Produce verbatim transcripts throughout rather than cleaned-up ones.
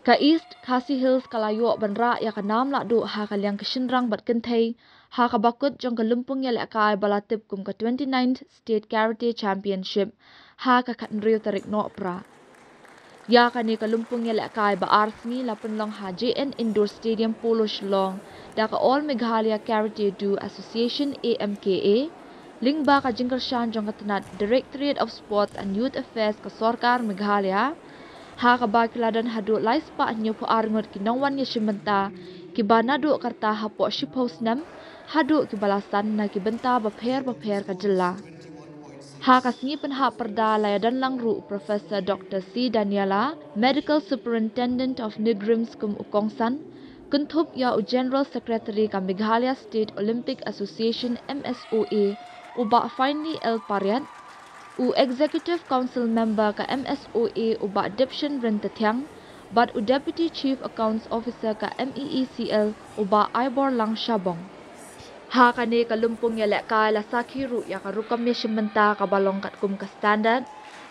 Ka East Khasi Hills ka la ïoh ban rah ïa ka nam lahduh ha ka liang ki shynrang bad kynthei ha kaba kut jong ka lympung ïalehkai ba la tip kum ka twenty-ninth State Karate Championship ha ka khathynriew tarik Nohprah. Ïa kane ka lympung ïalehkai ba ar sngi la pynlong ha J N Indoor Stadium, Polo, Shillong da ka All Meghalaya Karate Do Association, A M K A, lyngba ka jingkyrshan jong ka tnat Directorate of Sports and Youth Affairs ka Sorkar Meghalaya, ha kaba ki la don haduh lai spah hynñiewphew ar ngut ki nongwan ïashim bynta kiba naduh ka rta hapoh shiphew snem haduh kiba la san na ki bynta bapher bapher ka jylla. Ha ka sngi pynhap pyrda la ïadon lang ruh u Professor Doctor C Daniela, Medical Superintendent of NEIGRIHMS kum u kongsan, kynthup ïa u General Secretary ka Meghalaya State Olympic Association, M S O A, u Bah Finely L Pariat, u Executive Council Member ka M S O A, u Bah Debshin Ryntathiang, bad u Deputy Chief Accounts Officer ka M E E C L, u Bah Aiborlang Shabong. Ha kane ka lympung ïalehkai la sakhi ruh ïa ka rukom ïashim bynta kaba long katkum ka standard,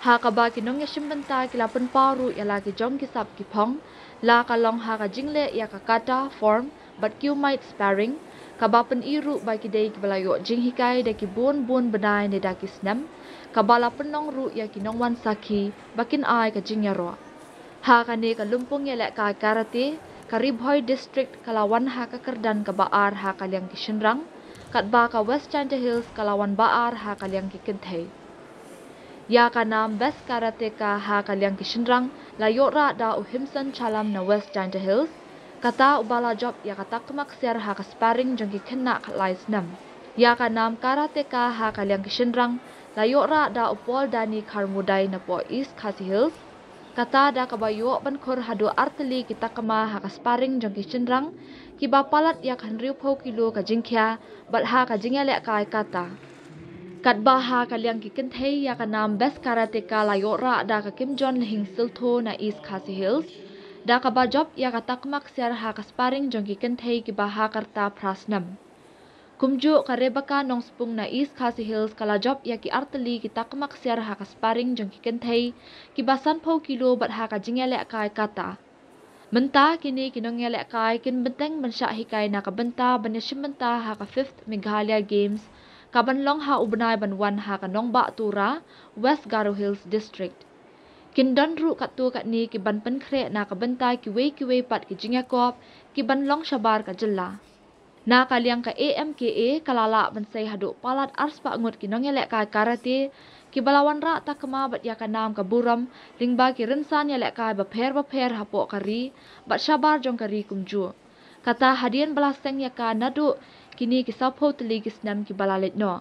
ha kaba ki nongïashim bynta ki la pynpaw ruh ïa la ki jong ki sap ki phong, la ka long ha ka jingleh ïa ka kata, form bad kumite sparring, kaba pyni ruh ba ki dei kiba la ïoh jinghikai da ki bun bun bnai ne da ki snem, kaba la pynlong ruh ïa ki nongwan sakhi ba kin ai ka jingïaroh. Ha kane ka lympung ïalehkai karate, ka Ri Bhoi District ka la wan ha ka kyrdan kaba ar ha ka liang ki shynrang, katba ka West Jaintia Hills ka la wan ba ar ha ka liang ki kynthei. Ïa ka nam Best Karateka ha ka liang ki shynrang la ïoh rah da u Himson Chalam na West Jaintia Hills, kata uba la jop ïa ka takma ksiar ha ka sparring jong ki khynnah khatlai snem. Ïa ka nam Karateka ha ka liang ki shynrang la ïoh rah da u Paul Dani Kharmudai na poh East Khasi Hills, kata da kaba ïoh ban khur haduh artylli ki takma ha ka sparring jong ki shynrang kiba palat ïa ka hynriewphew kilo ka jingkhia bad ha ka jingïalehkai kata. Katba ha ka liang ki kynthei ïa ka nam Best Karateka la ïoh rah da ka Kimjon Lhing Syltho na East Khasi Hills, da kaba jop ïa ka takma ksiar ha ka sparring jong ki kynthei kiba ha ka rta phra snem. Kumjuh ka Rebecca Nongspung na East Khasi Hills ka la jop ïa ki artylli ki takma ksiar ha ka sparring jong ki kynthei kiba sanphew kilo bad ha ka jingïalehkai kata. Mynta kine ki nongïalehkai kin bteng ban shah hikai na ka bynta ban ïashim bynta ha ka fifth Meghalaya Games kaban long ha u bnai ban wan ha ka Nongbah Tura, West Garo Hills District. Kin don ruh katto katne kiban pynkhreh na ka bynta kiwei kiwei pat ki jingïakop kiban long shabar ka jylla. Na ka liang ka A M K A ka la lah ban sei haduh palat arspah ngut ki nongïalehkai karate kiba la wanrah takma bad ïa ka nam ka burom lyngba ki rynsan ïalehkai bapher bapher hapoh ka ri bad shabar jong ka ri kumjuh. Kata hadien ba la seng ïa ka naduh kine ki sawphew tylli ki snem kiba la leit noh.